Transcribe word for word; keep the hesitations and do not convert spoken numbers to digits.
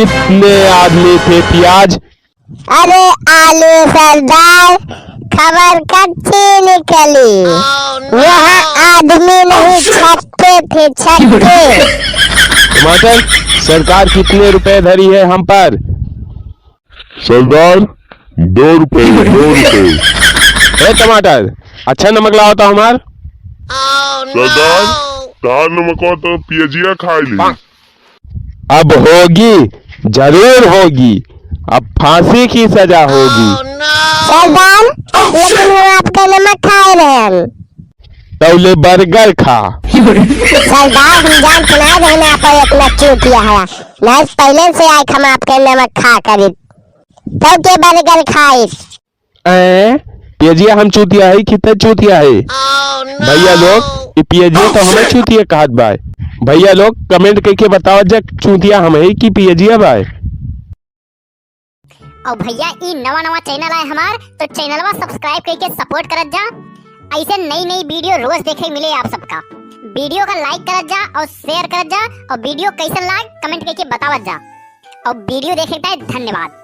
कितने आदमी थे पियाज? अरे आलू सरदार, खबर कच्ची निकली। वह आदमी नहीं, छक्के थे, छक्के। टमाटर, सरकार कितने रुपए धरी है हम पर? सरदार, दो रुपए, दो रुपए। ए टमाटर, अच्छा नमक लावा तो हमार। सरदार, तार नमकवा तो पियजिया खाई ली। अब होगी, जरूर होगी, अब फांसी की सजा होगी। सरदार, लेकिन हम आपका नमक खाए रहे हम। तौले बर्गर खा। सरदार, हम जान सुना रहे ना, आप इतना क्यों किया है? नहीं, पहले से आए हम आपके नमक खा करी, तब के बर्गर खाई। ए, पियजिया हम चूतिया है कि ते चूतिया है? भैया लोग, ई पियजिया तो हमें चूतिया कहत बाय। भैया लोग, comment करके बताओ जा, चूतिया हम है कि पियजिया बाय? और भैया, ई नवा नवा channel आए हमार, तो चैनलवा subscribe करके support करत जा। ऐसे नई नई video रोज देखे मिले आप सबका। Video का like करत जा और share करत जा, और video कैसन लाग comment करके बतावत जा। और video देखे के धन्यवाद।